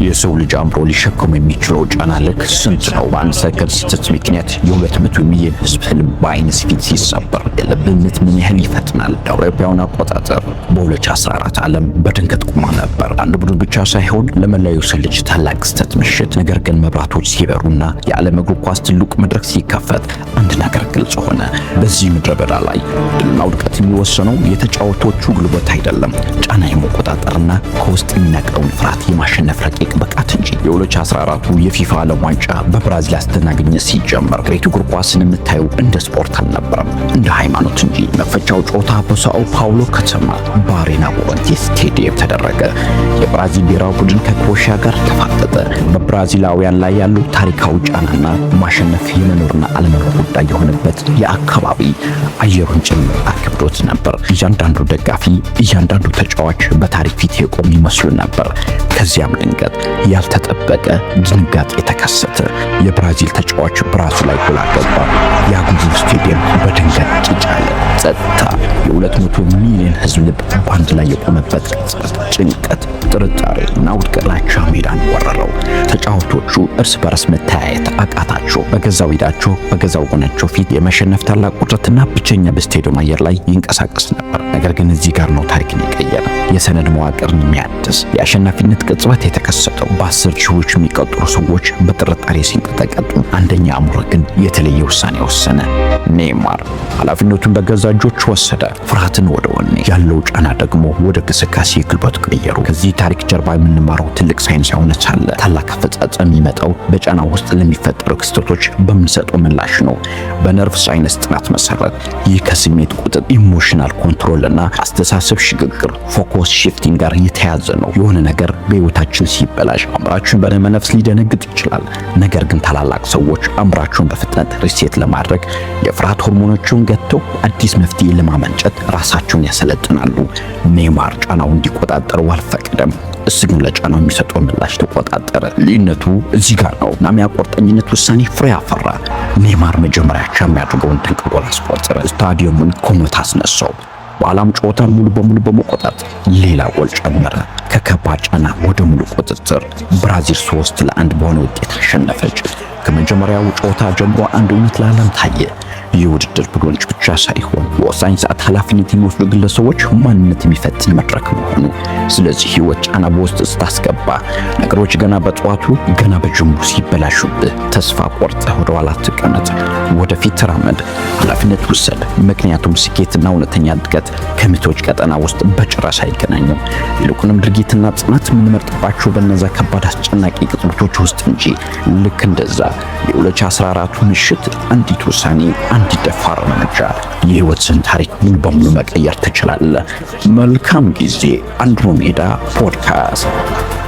የሰው ልጅ አእምሮ ሊሸከሙ የሚችለው ጫና ልክ ስንት ነው? በአንድ ሰከንድ ስህተት ምክንያት የ200 ሚሊዮን ህዝብ ህልም በአይን ፊት ሲሰበር የልብ ምት ምን ያህል ይፈጥናል? አውሮፓውያን አቆጣጠር በ2014 ዓለም በድንገት ቆማ ነበር። አንድ ቡድን ብቻ ሳይሆን ለመላው የሰው ልጅ ታላቅ ስህተት ምሽት። ነገር ግን መብራቶች ሲበሩና የዓለም እግር ኳስ ትልቁ መድረክ ሲከፈት አንድ ነገር ግልጽ ሆነ። በዚህ ምድረ በዳ ላይ ድልና ውድቀት የሚወሰነው የተጫዋቾቹ ጉልበት አይደለም፣ ጫና የመቆጣጠርና ከውስጥ የሚነቅለውን ፍርሃት የማሸነፍ ረቂቅ ብቃት እንጂ። የ2014ቱ የፊፋ ዓለም ዋንጫ በብራዚል አስተናጋጅነት ሲጀመር ግሬቱ እግር ኳስን የምታየው እንደ ስፖርት አልነበረም፣ እንደ ሃይማኖት እንጂ። መክፈቻው ጨዋታ በሳኦ ፓውሎ ከተማ በአሬና ኮረንቲ ስቴዲየም ተደረገ። የብራዚል ብሔራዊ ቡድን ከክሮኤሽያ ጋር ተፋጠጠ። በብራዚላውያን ላይ ያለው ታሪካዊ ጫናና ማሸነፍ የመኖርና አለመኖር ጉዳይ የሆነበት የአካባቢ አየሩን ጭምር አክብዶት ነበር። እያንዳንዱ ደጋፊ፣ እያንዳንዱ ተጫዋች በታሪክ ፊት የቆሙ ይመስሉ ነበር። ከዚያም ድንገት ያልተጠበቀ ድንጋጤ ተከሰተ። የብራዚል ተጫዋች በራሱ ላይ ጎል አገባ። ያ ግዙፍ ስቴዲየም በድንገት ጭጭ አለ። ጸጥታ። የ200 ሚሊዮን ሕዝብ ልብ በአንድ ላይ የቆመበት ቅጽበት፣ ጭንቀት፣ ጥርጣሬ እና ውድቀት ሜዳን ወረረው። ተጫዋቾቹ እርስ በርስ መተያየት አቃታቸው። በገዛ ሜዳቸው በገዛ ወገናቸው ፊት የመሸነፍ ታላቅ ቁጭትና ብቸኛ በስቴዲየም አየር ላይ ይንቀሳቀስ ነበር። ነገር ግን እዚህ ጋር ነው ታሪክን የቀየረ፣ የሰነድ መዋቅርን የሚያድስ የአሸናፊነት ቅጽበት የተከሰተው። በ10 ሺዎች የሚቆጠሩ ሰዎች በጥርጣሬ ሲንቀጠቀጡ፣ አንደኛ አእምሮ ግን የተለየ ውሳኔ ወሰነ። ኔይማር ኃላፊነቱን በገዛ እጆቹ ወሰደ። ፍርሃትን ወደ ወኔ፣ ያለው ጫና ደግሞ ወደ ግስጋሴ ጉልበት ቀየሩ። ከዚህ ታሪክ ጀርባ የምንማረው ትልቅ ሳይንሳዊ እውነት አለ። ታላቅ አፈጻጸም የሚመጣው በጫና ውስጥ ለሚፈጠሩ ክስተቶች በምንሰጠው ምላሽ ነው። በነርቭ ሳይንስ ጥናት መሰረት ይህ ከስሜት ቁጥጥር emotional control እና አስተሳሰብ ሽግግር focus shifting ጋር የተያያዘ ነው። የሆነ ነገር በህይወታችን ሲበላሽ አእምሯችን በደመነፍስ ሊደነግጥ ይችላል። ነገር ግን ታላላቅ ሰዎች አእምሯቸውን በፍጥነት reset ለማድረግ፣ የፍርሃት ሆርሞኖችን ገትተው አዲስ መፍትሄ ለማመንጨት ራሳቸውን ያሰለጥናሉ። ኔይማር ጫናው እንዲቆጣጠረው አልፈቀደም። እሱ ግን ለጫናው የሚሰጠው ምላሽ ተቆጣጠረ። ልዩነቱ እዚህ ጋር ነው። እናም ያ ቁርጠኝነት ውሳኔ ፍሬ አፈራ። ኔይማር መጀመሪያ አቻ የሚያደርገውን ድንቅ ጎል አስቆጠረ። ስታዲየሙን ከሞት አስነሳው። በኋላም ጨዋታን ሙሉ በሙሉ በመቆጣጠር ሌላ ጎል ጨመረ። ከከባድ ጫና ወደ ሙሉ ቁጥጥር ብራዚል 3-1 በሆነ ውጤት አሸነፈች። ከመጀመሪያው ጨዋታ ጀምሮ አንድ እውነት ለዓለም ታየ። ይህ ውድድር ቡድኖች ብቻ ሳይሆን በወሳኝ ሰዓት ኃላፊነት የሚወስዱ ግለሰቦች ማንነት የሚፈትን መድረክ መሆኑ። ስለዚህ ህይወት ጫና በውስጥ ስታስገባ፣ ነገሮች ገና በጠዋቱ ገና በጅምሩ ሲበላሹብህ ተስፋ ቆርጠህ ወደ ኋላ አትቀመጥ። ወደፊት ተራመድ፣ ኃላፊነት ውሰድ። ምክንያቱም ስኬትና እውነተኛ እድገት ከምቶች ቀጠና ውስጥ በጭራሽ አይገናኙም። ይልቁንም ድርጊትና ጽናት የምንመርጥባቸው በነዛ ከባድ አስጨናቂ ቅጽበቶች ውስጥ እንጂ። ልክ እንደዛ የ2014ቱ ምሽት አንዲት ውሳኔ፣ አንዲት ደፋር እርምጃ የህይወትን ታሪክ ሙሉ በሙሉ መቀየር ትችላለህ። መልካም ጊዜ። አንድሮሜዳ ፖድካስት።